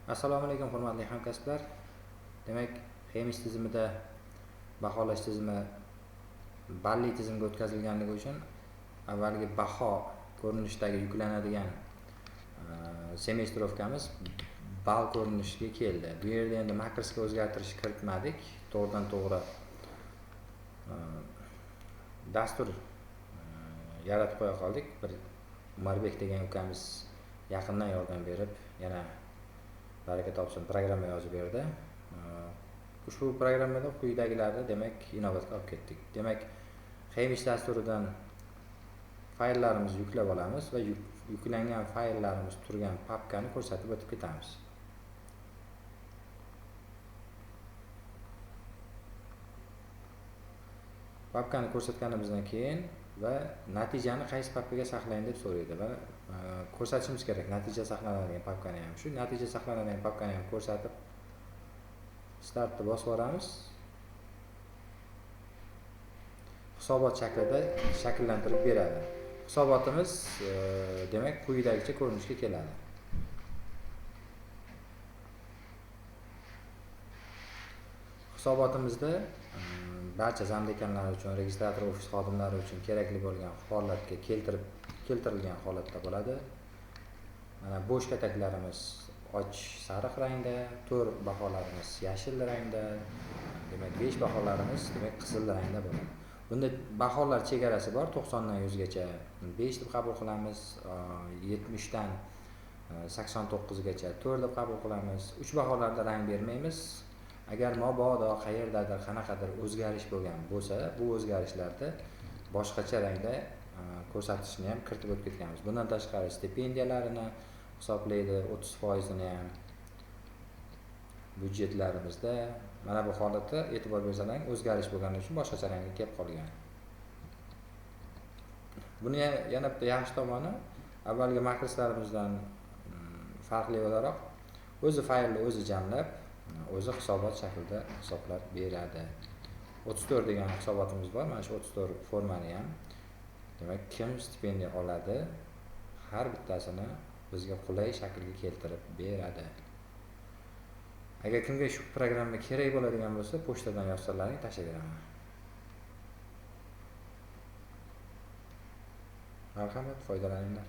Assalomu alaykum hurmatli hamkasblar. Demak, HEMIS tizimida baholash tizimi balli tizimga o'tkazilganligi uchun avvalgi baho ko'rinishidagi yuklanadigan semestrovkamiz ball ko'rinishiga keldi. Bu yerda endi makrosga o'zgartirish kiritmadik. To'g'ridan to'g'ri dastur yaratib qo'ya qoldik. Bir Umarbek degan ukamiz yaqindan yordam berib, yana baraka topsin, programma yozib berdi. Ushbu programmada quyidagilarni demak inobatga olib ketdik. Demak, HEMIS dasturidan fayllarimizni yuklab olamiz va yuklangan fayllarimiz turgan papkani ko'rsatib o'tib ketamiz. Papkani ko'rsatganimizdan keyin va natijani qaysi papkaga saqlang deb so'raydi va ko'rsatishimiz kerak natija saqlanadigan papkani ham. Shu natija saqlanadigan papkani ham ko'rsatib startni bosib yuboramiz. Hisobot shaklida shakllantirib beradi. Hisobotimiz demak quyidagicha ko'rinishga keladi. Hisobotimizda barcha zamdekanlar uchun, registrator ofis xodimlari uchun kerakli bo'lgan holatga keltirilgan holatda bo'ladi. Mana bo'sh kataklarimiz och sariq rangda, 4 baholarimiz yashil rangda, demak 5 baholarimiz demak qizil rangda bo'ladi. Bunda baholar chegarasi bor, 90 dan 100 gacha 5 deb qabul qilamiz, 70 dan 89 gacha 4 deb qabul qilamiz. 3 baholarda rang bermaymiz. Agar mabodo qayerdadir qanaqadir o'zgarish bo'lgan bo'lsa, bu o'zgarishlarni boshqacha rangda ko'rsatishni ham kiritib o'tib ketganmiz. Bundan tashqari stipendiyalarini hisoblaydi, 30%ni ham byudjetlarimizda. Mana bu holatda e'tibor bersalaring, o'zgarish bo'lgani uchun boshqacha rangga kelib qolgan. Buni yana bitta yaxshi tomoni, avvalgi makroslarimizdan farqli o'laroq o'zi faylni o'zi jamlab, o'zi hisobot shaklida hisoblab beradi. 34 degan hisobotimiz bor. Mana shu 34 formani ham demak kim stipendiya oladi, har bittasini bizga qulay shaklga keltirib beradi. Agar kimga shu programma kerak bo'ladigan bo'lsa, pochtadan yozsalaring tashlab beraman. Marhamat, foydalaninglar.